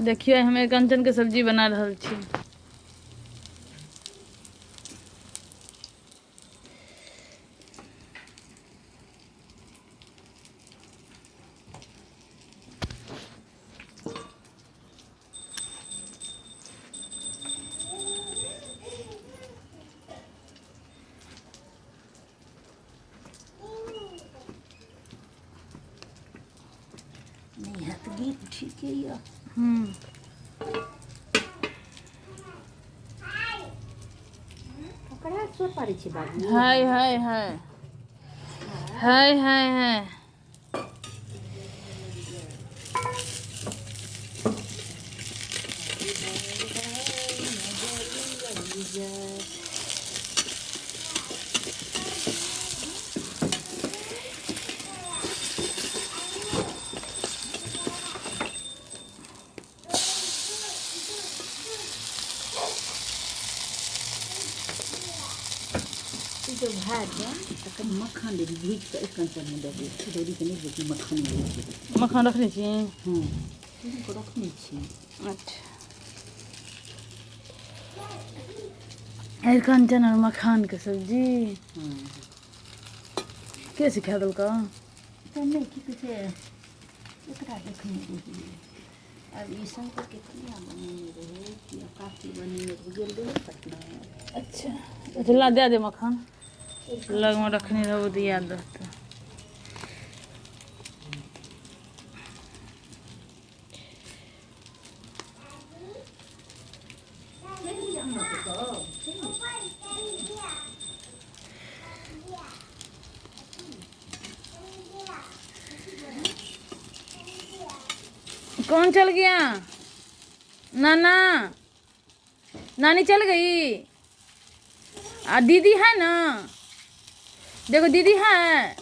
देखियौ हम अरिकञ्चनके सब्जी बना रहल छी। नहि हैत गीत ठीके यऽ। ककरा चोट पारै छै बाबू? हाय हाय हाय हाय हाय हाय। ई जब भए जाय तऽ कनि मक्खन देबही भूजि कऽ अरिकञ्चनमे दऽ देब चिरौरीके नहि बुझी मक्खन होइ छै। मखान रखने छी? हँ, चूड़ी कऽ रखने छी। अच्छा, अरिकञ्चन आओर मखानके सब्जी। हँ। के सिखा देलकौ? तऽ नहि, की कहै छै, एकरा देखने रहियै। आब ई शंकरके कनिया बनेने रहै कि काकी बनेने रहै, गेल रहै पटना। अच्छा अच्छा, ला दए दे मखान, लगमे रखने रहबो तऽ याद रहतौ। चलि गेलै अहाँके सब चलि कौन चल गया? नाना नानी चल गई आ दीदी है ना? देखो दीदी है।